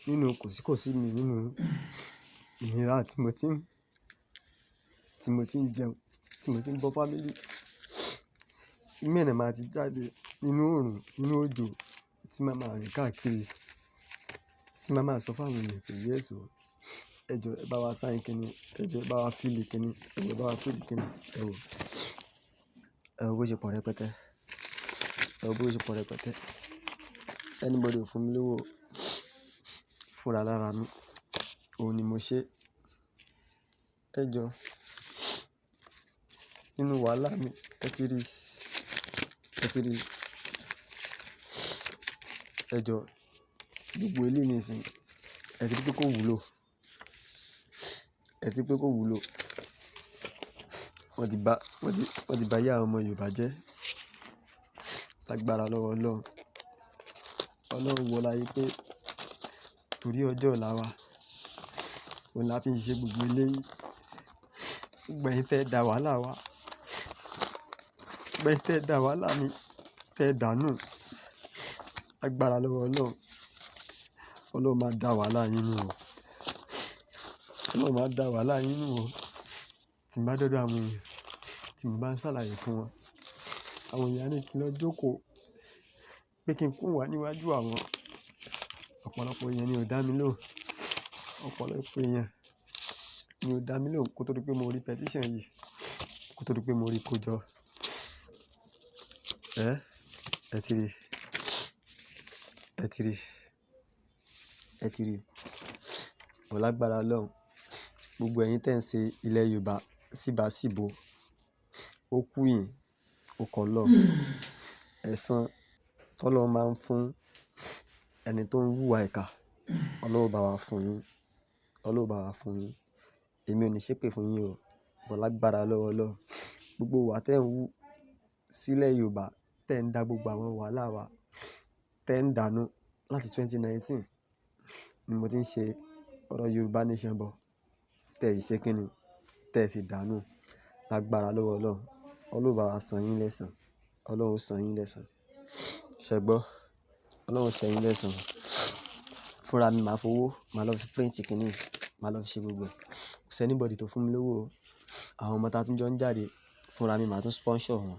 Nínú kòsíkòsí mi, nínú ìnira tí mo ti ń jẹun, tí mo ti ń bọ́ family. Mẹ́rin máa ti jáde nínú oòrùn, nínú òjò, tí màá máa rìn káàkiri, tí màá máa sọ fún àwọn èèyàn pé yes o, ẹ jọ̀ọ́, ẹ bá wa sign kíni, ẹ jọ̀ọ́, ẹ bá wa fill kíni, ẹ jọ̀ọ́, ẹ bá wa fill kíni. Ẹ wò, ẹ wo bó ṣe pọ̀ rẹpẹtẹ. Ẹ wo bó ṣe pọ̀ rẹpẹtẹ. Anybody ò fún mi lówó, fúnra lára mi. Òun ni mo ṣe. Ẹ jọ̀ọ́, nínú wàhálà mi, ẹ ti rí, ẹ ti rí. Ẹ jọ̀ọ́, gbogbo eléyìí nísìnyí, ẹ ti rí pé kò wúlò. Ẹ ti rí pé kò wúlò. Wọ́n ti bá ayé àwọn ọmọ Yorùbá jẹ́. Lágbára lọ́wọ́ Ọlọ́run. Ọlọ́run wọlá pé torí ọjọ́ ọ̀la wa, òun la fi ń ṣe gbogbo eléyìí. Gbogbo ẹ̀yin tẹ dá wàhálà wa, gbogbo ẹ̀yin tẹ dá wàhálà mi, tẹ dànù. Lágbára lọ́wọ́ Ọlọ́run. Ọlọ́run máa dá wàhálà yín nù o. Ọlọ́run máa dá wàhálà yín nù o. Tí n bá dọ́dọ̀ àwọn èèyàn, tí mo bá ń ṣàlàyé fún wọn, àwọn èèyàn á ní kí n lọ jókòó, pé kí n kúrò wá níwájú àwọn. Ọ̀pọ̀lọpọ̀ èèyàn ni ò dá mi lóhùn. Ọ̀pọ̀lọpọ̀ èèyàn ni ò dá mi lóhùn kó tó di pé mo rí petition yìí, kó tó di pé mo rí kó jọ. Ẹ́, ẹ ti rí, ẹ ti rí, ẹ ti rí. Mo lágbára Ọlọ́run. Gbogbo ẹ̀yin tí ẹ̀ ń ṣe ilẹ̀ Yorùbá síbàsíbo, ó kú yín, ó kọ Ọlọ́run. Ẹ̀san tó Ọlọ́run máa ń fún ẹni tó ń wúwa ìkà, Ọlọ́run bá wa fún yín. Ọlọ́run bá wa fún yín. Èmi ò ní ṣépè fún yín o, but lágbára lọ́wọ́ Ọlọ́run. Gbogbo ìwà tí ẹ̀ ń wú sílẹ̀ Yorùbá, tí ẹ̀ ń dá gbogbo àwọn wàhálà wa, tí ẹ̀ ń dànù láti 2019 ni mo ti ń ṣe ọ̀rọ̀ Yorùbá Nation bọ̀. Tẹ́ ẹ sì ṣe kíni, tẹ́ ẹ sì dànù. Lágbára lọ́wọ́ Ọlọ́run. Ọlọ́run bá wa san yín lẹ́san. Ọlọ́run ó san yín lẹ́san. Ṣẹ gbọ́? Ọlọ́run san yín lẹ́san. Fúnra mi máa fowó, màá lọ fi print kíní, màá lọ fi ṣe gbogbo ẹ̀. Kò sí anybody tó fún mi lówó o. Àwọn ọmọ ta tún jọ ń jáde, fúnra mi màá tún sponsor wọn,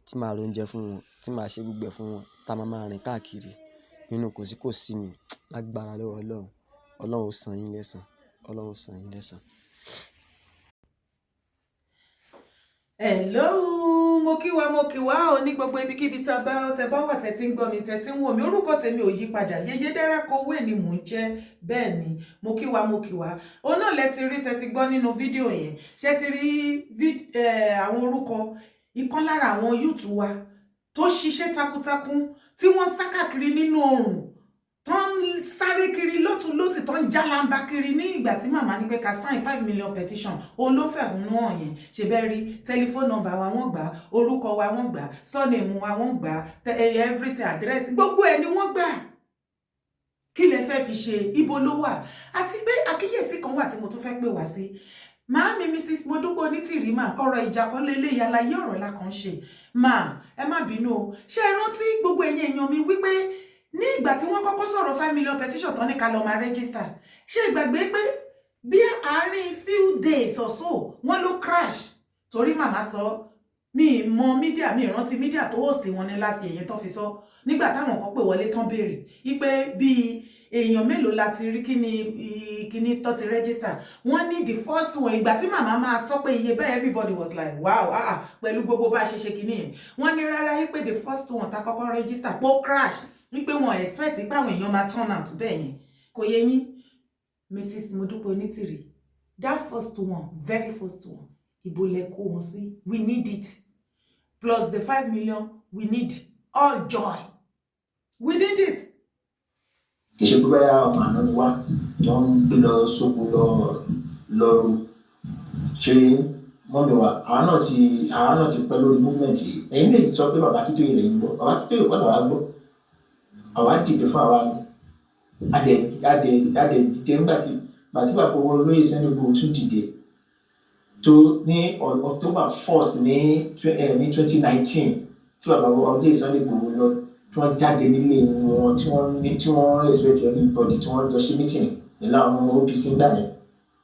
tí màá ra oúnjẹ fún wọn, tí màá ṣe gbogbo ẹ̀ fún wọn, tá máa máa rìn káàkiri nínú kòsíkòsí mi. Lágbára lọ́wọ́ Ọlọ́run. Ọlọ́run ó san yín lẹ́san. Ọlọ́run ó san yín lẹ́san. Hello, mo kí wa, mo kí wa o ní gbogbo ibikíbi tá a bá tẹ bá wà, tẹ ti ń gbọ́ mi, tẹ ti ń wò mí. Orúkọ tèmi ò yí padà, Yèyé Dára Kowé ni mò ń jẹ́. Bẹ́ẹ̀ ni, mo kí wa, mo kí wa. Òun náà lẹ ti rí, tẹ ti gbọ́ nínú fídíò yẹn. Ṣé ti rí àwọn orúkọ ìkan lára àwọn youth wa tó ṣiṣẹ́ takuntakun, tí wọ́n sá káàkiri nínú oòrùn, tó ń sáré kiri lọ́tún lọ́tì, tó ń jálàmbá kiri ní ìgbà tí màmá ní pé ká sign 5 million petition? Òun ló fẹ̀hónú hàn yẹn. Ṣe bẹ́ẹ̀ rí telephone number wa wọ́n gbà, orúkọ wa wọ́n gbà, surname wa wọ́n gbà, everything, address, gbogbo ẹ̀ ni wọ́n gbà. Kí lẹ fẹ́ fi ṣe? Ibo ló wà? Àti pé àkíyèsí kan wà tí mo tún fẹ́ pè wá sí. Màámi Mrs Modúpẹ́ Onítìrí mà, ọ̀rọ̀ ìjà kan lélẹ́yìí, àlàyé ọ̀rọ̀ la kàn ṣe mà, ẹ má bínú o. Ṣé ẹ rántí, gbogbo ẹ̀yin èèyàn mi, wípé ní ìgbà tí wọ́n kọ́kọ́ sọ̀rọ̀ 5 million petition tán ní ká lọ máa register, ṣé ìgbàgbé pé bí àárín few days or so, wọ́n ló crash? Torí màmá sọ, mi mọ media, mi rántí media tó host wọn ní last year yẹn tó fi sọ, nígbà táwọn kan pè wọlé tán béèrè wípé bíi èèyàn mélòó la ti rí, kíni kíní tó ti register. Wọ́n ní the first one, ìgbà tí màmá máa sọ pé iye bẹ́ẹ̀, everybody was like, "Wow, ah ah," pẹ̀lú gbogbo bá a ṣe ṣe kíní yẹn. Wọ́n ní rárá, wípé the first one tá kọ́kọ́ register pó crash, wípé wọ́n expect pé àwọn èèyàn máa turn out bẹ́ẹ̀ yẹn. Kò yé yín, Mrs Modúpẹ́ Onítìrí? That first one, very first one, ibo lẹ kó wọn sí? We need it, plus the 5 million. We need all joy, we need it. Kì í ṣe pé báyà ọmọ àná ni wá tó ń gbé lọ sóko lọ lọ ro ṣe mọ́mi wa. Àwa náà ti pẹ́ lórí movement yìí. Ẹ̀yin lè sọ pé bàbá Akíntóyè lẹ́yìn gbọ́, bàbá Akíntóyè kọ́ làwa gbọ́. Àwa dìde fún àwa ni adẹ̀ dìde nígbà tí bàbá owó olóyè Sunday Igboho tún dìde tó ní October 1st ní 2019, tí bàbá olóyè Sunday Igboho lọ. Tí wọ́n jáde nílé wọn, tí wọ́n ní, tí wọ́n respect everybody, tí wọ́n jọ ṣe meeting pẹ̀lú àwọn ọmọ OPC ńgbà yẹn,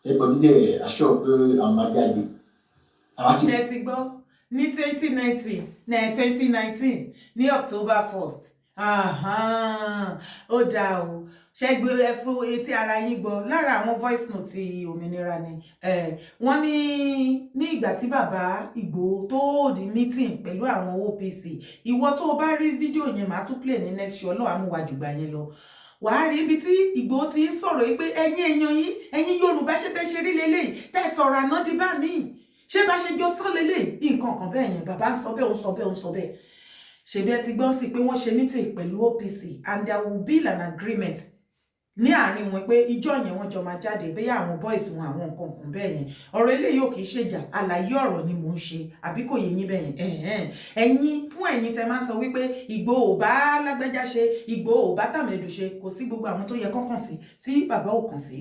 everybody dẹ̀ assure pé àwọn máa jáde. Àwa ti Ṣe ti gbọ́ ní 2019, 2019 ní October 1st. Ó dáa o. Ṣe gbé ẹ fún etí ara yín gbọ́ lára àwọn voice note òmìnira ni. Wọ́n ní ní ìgbà tí bàbá Ìgbòho tó hold meeting pẹ̀lú àwọn OPC. Ìwọ tó o bá rí fídíò yẹn, màá tún play ní next show. Ọlọ́run amúwájùgbà yẹn lọ, wàá rí ibi tí Ìgbòho ti ń sọ̀rọ̀ yìí pé ẹ̀yin èèyàn yìí, ẹ̀yin Yorùbá, ṣe bẹ́ẹ̀ ṣe rí leléyìí tẹ́ sọ̀rọ̀ àná di bá mi, ṣé bá ṣe jọ sọ leléyìí, nǹkan kan bẹ́ẹ̀ yẹn. Bàbá ń sọ bẹ́ẹ̀, ó ń sọ bẹ́ẹ̀, ó ń sọ bẹ́ẹ̀. Ṣebí ẹ ti gbọ́n sí pé wọ́n ṣe meeting pẹ̀lú OPC and there will be an agreement ní àárín wọn pé ìjọ yẹn wọ́n jọ máa jáde, bẹ́ẹ̀ àwọn boys wọn, àwọn nǹkan kan bẹ́ẹ̀ yẹn. Ọ̀rọ̀ eléyìí ò kì í ṣèjà, àlàyé ọ̀rọ̀ ni mò ń ṣe, àbí kò yé yín bẹ́ẹ̀ yẹn? Ẹ̀yin fún ẹ̀yin tẹ máa ń sọ wípé Ìgbòho ò bá lágbájá ṣe, Ìgbòho ò bá tàmẹ̀dù ṣe, kò sí gbogbo àwọn tó yẹ kọ́kàn sí tí bàbá ò kàn sí,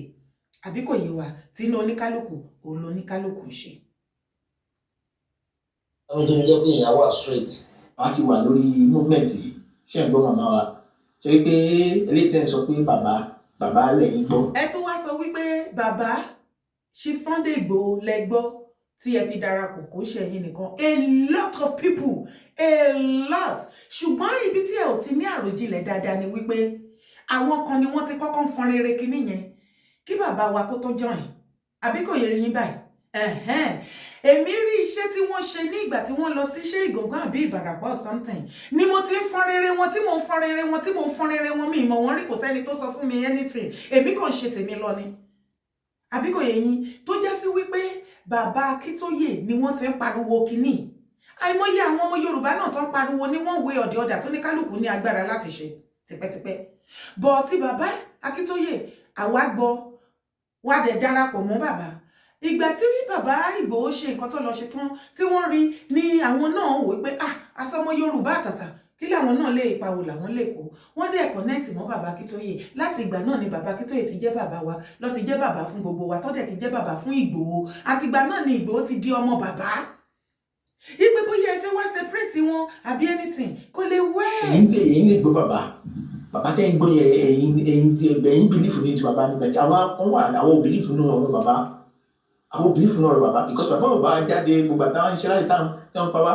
àbí kò yé wa? Tí inú oníkálukú òun lóníkálukú ń ṣe. Àwọn tó ń jẹ́ pé èèyàn wà straight. Àwa ti wà lórí movement yìí. Ṣé ń gbọ́, màmá wa? Ṣe pé eléyìí tẹ́ ń sọ pé bàbá, bàbá lẹ́yìn gbọ́. Ẹ tún wá sọ wípé bàbá Chief Sunday Igboho lẹ gbọ́ tí ẹ fi darapọ̀. Kò ṣe ẹ̀yin nìkan, a lot of people, a lot. Ṣùgbọ́n ibi tí ẹ ò ti ní àròjinlẹ̀ dáadáa ni wípé àwọn kan ni wọ́n ti kọ́kọ́ ń fọn rere kinní yẹn kí bàbá wa kó tó join, àbí kò yẹ yín báyìí? Èmi rí iṣẹ́ tí wọ́n ṣe ní ìgbà tí wọ́n lọ sí ṣé Ìgàngán àbí Ìbàràpá or something ni mo ti ń fọn rere wọn, tí mo ń fọn rere wọn, tí mo ń fọn rere wọn. Mi ìmọ̀ wọn rí, kò sẹ́ni tó sọ fún mi anything, èmi kàn ṣe tèmi lọ ni, àbí kò yẹ yín? Tó jẹ́ sí wípé bàbá Akíntóyè ni wọ́n ti ń pariwo kínní. Àìmọye àwọn ọmọ Yorùbá náà tó ń pariwo ní wọ́n wé ọ̀dẹ̀ ọ̀dà tó ní kálukú ní agbára láti ṣe tipẹ́tipẹ́ bọ̀ tí bàbá Akíntóyè, àwa gbọ́ wá dẹ̀ darapọ̀ mọ́ bàbá. Ìgbà tí bàbá Ìgbòho ṣe nǹkan tó lọ ṣe tán, tí wọ́n rí ní àwọn náà wò pé, ah, asọmọ Yorùbá àtàtà, kí làwọn náà lè ipa wo làwọn lè kó? Wọ́n dẹ̀ connect mọ́ bàbá Akíntóyè. Láti ìgbà náà ni bàbá Akíntóyè ti jẹ́ bàbá wa lọ, ti jẹ́ bàbá fún gbogbo wa, tó dẹ̀ ti jẹ́ bàbá fún Ìgbòho. Àtìgbà náà ni Ìgbòho ti di ọmọ bàbá. Ipe bóyá ẹ fẹ́ wá separate wọn àbí anything, kò lè wẹ́. Ẹ̀yin lè gbọ́ bàbá, bàbá tẹ́ ń gbọ́ yẹn, ẹ̀yin believe ní ti bàbá nígbà tí àwa kan wà, àwọn ò believe nínú ọ̀rọ̀ bàbá, àwọn ò believe nínú ọ̀rọ̀ bàbá, because bàbá bàbá jáde gbogbo àtàwọn iṣẹ́ láti táwọn tí wọ́n pa wá.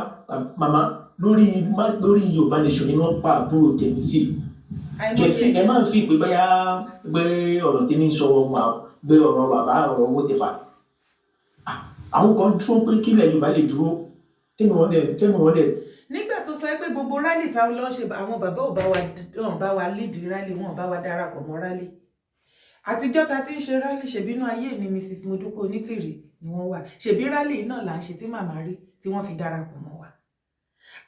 Màmá, lórí Yorùbá nation ni wọ́n pa àbúrò tèmi sí. Ẹ máa ń fi pé báyà pé ọ̀rọ̀ tèmi ń sọ pé ọ̀rọ̀ bàbá, ọ̀rọ̀ owó tẹ̀fà, àwọn kan dúró pé kílẹ̀ Yorùbá lè dúró, tẹ́mi wọ́n dẹ̀. Nígbà tó sọ pé gbogbo rally táwọn lọ ṣe, àwọn bàbá ò bá wa, wọn bá wa lead rally, wọn bá wa darapọ̀ mọ́ rally. Àtijọ́ ta ti ń ṣe rally, ṣèbínú ayé ni Mrs Modupe Onítìrì ni wọ́n wà. Ṣèbí rally náà là ń ṣe tí màmá rí tí wọ́n fi darapọ̀ mọ́ wa.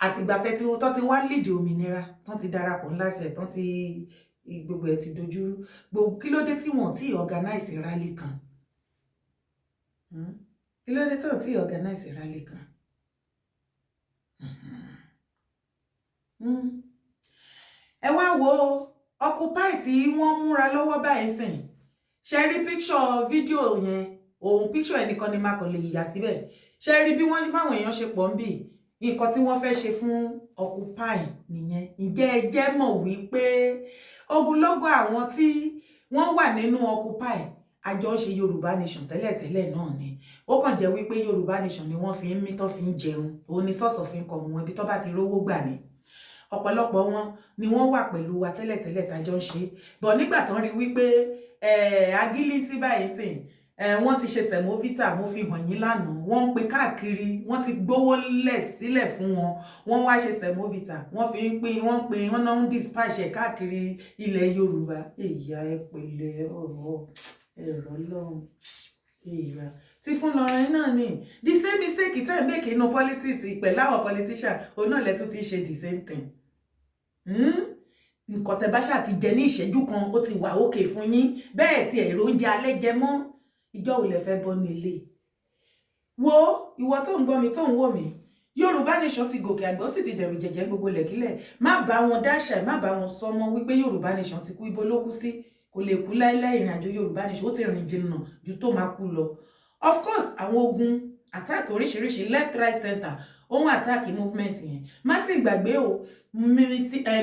Àtìgbà tẹ́tí tó ti wá lead òmìnira tán ti darapọ̀ ńlá ṣe tán ti gbogbo ẹ̀ ti dojúrú gbogbo. Kí ló dé tí wọ́n ti organize rally kan? Hmm? Kí ló dé tí wọ́n ti organize rally kan? Ẹ wá wo Occupy tí wọ́n múra lọ́wọ́ báyìí sìn. Ṣe rí picture fídíò yẹn? Òun picture ẹnìkan ni má kàn lè yà síbẹ̀. Ṣe rí bí wọ́n báwọn èèyàn ṣe pọ̀ ń bì? Nǹkan tí wọ́n fẹ́ ṣe fún Occupy nìyẹn. Ǹjẹ́ ẹ jẹ́ mọ̀ wípé ogunlọ́gọ̀ àwọn tí wọ́n wà nínú Occupy, àjọ ń ṣe Yorùbá Nation tẹ́lẹ̀tẹ́lẹ̀ náà ni? Ó kàn jẹ́ wípé Yorùbá Nation ni wọ́n fi ń mí tó fi ń jẹun, òun ni source of income wọn. Ibi tó bá ti rówó gbà ni. Ọ̀pọ̀lọpọ̀ wọn ni wọ́n wà pẹ̀lú wa tẹ́lẹ̀tẹ́lẹ̀ tájọ́ ń ṣe bọ̀. Nígbà tán rí wípé agility báyìí sìn, wọ́n ti ṣe semovita, mo fi hàn yín lánàá, wọ́n ń pe káàkiri, wọ́n ti gbówó lẹ̀ sílẹ̀ fún wọn, wọ́n wá ṣe semovita, wọ́n fi ń pín, wọ́n ń pín, wọ́n náà ń dispatch ẹ̀ káàkiri ilẹ̀ Yorùbá. Èyà, ẹ pẹ̀lẹ́, ọ̀rọ̀ ẹ̀rọ lọ́hùn èyà tí fún lọrin náà ni the same mistake tẹ́ ẹ̀ make inú politics pẹ̀lú àwọn politician, òun náà lẹ́tún ti ṣe the same thing. Nǹkan tẹ́ bá ṣáà ti jẹ ní ìṣẹ́jú kan, ó ti wà òkè fún yín. Bẹ́ẹ̀ tí ẹ̀rọ oúnjẹ alẹ́ jẹ mọ́, ìjọ ò lè fẹ́ bọ́ ní ilé wo. Ìwọ tó ń gbọ́ mi, tó ń wò mí, Yorùbá Nation ti gòkè àgbà, ó sì ti dẹ̀rù jẹ̀jẹ̀ gbogbo lẹ̀kílẹ̀. Má bá wọn dáṣà, má bá wọn sọ mọ́ wípé Yorùbá Nation ti kú. Ibo ló kú sí? Kò lè kú láéláé. Ìrìn àjò Yorùbá Nation, ó ti rìn jìnnà ju tó máa kú lọ. Of course, àwọn ogun attack oríṣiríṣi, left, right, center, Ó ń attack movement yẹn. Má sì gbàgbé o,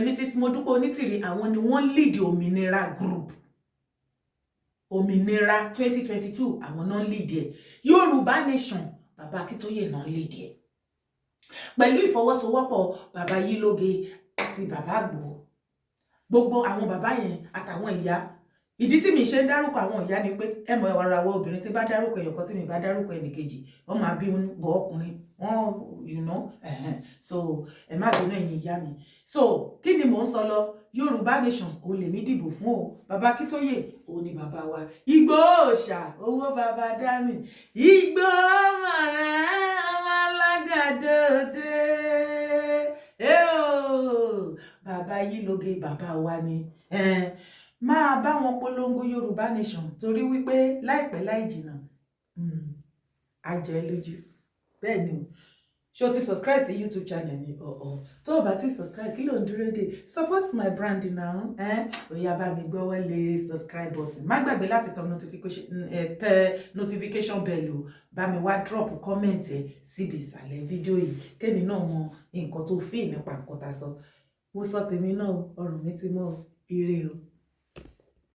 Mrs Modúpẹ́ Onítìrí, àwọn ni wọ́n lead Òmìnira group, Òmìnira 2022, àwọn náà lead ẹ̀. Yorùbá Nation, bàbá Akíntóyè náà lead ẹ̀ pẹ̀lú ìfọwọ́sowọ́pọ̀ bàbá Yílóge àti bàbá Ìgbòho, gbogbo àwọn bàbá yẹn àtàwọn ìyá. Ìdí tí mi ṣe ń dárúkọ àwọn ìyá ni pé ẹ mọ ọ̀rọ̀ àwọn obìnrin, tí bá dárúkọ ẹyọkan, tí mi bá dárúkọ ẹnìkejì, wọ́n máa bí bọ ọkùnrin wọn. So ẹ má bínú, ẹ̀yin ìyá mi. So kí ni mò ń sọ lọ? Yorùbá Nation òun lèmi dìbò fún o. Bàbá Akíntóyè òun ni bàbá wa. Ìgbòho òòṣà, owó bàbá dami, Ìgbòho mọ̀rẹ́ ọmọ alágàdóde, bàbá Yílóge, bàbá wa ni. Máa bá wọn polongo Yorùbá Nation, torí wípé láìpẹ́ láì jìnnà, á jẹ ẹ́ lójú. Bẹ́ẹ̀ ni o. Ṣé o ti subscribe sí YouTube channel mi? Ọ̀ọ̀, tó o bá ti subscribe, kí ló ń dúró dè? Support my brand now. Ó yá, bá mi gbọ́wọ́ lé subscribe button. Má gbàgbé láti tẹ notification, tẹ notification bell o. Bá mi wá drop comment ẹ síbi ìsàlẹ̀ fídíò yìí, kémi náà mọ nǹkan tó feel nípa nǹkan tá a sọ. Mo sọ tèmi náà, ọrùn mi ti mọ́. Ire o.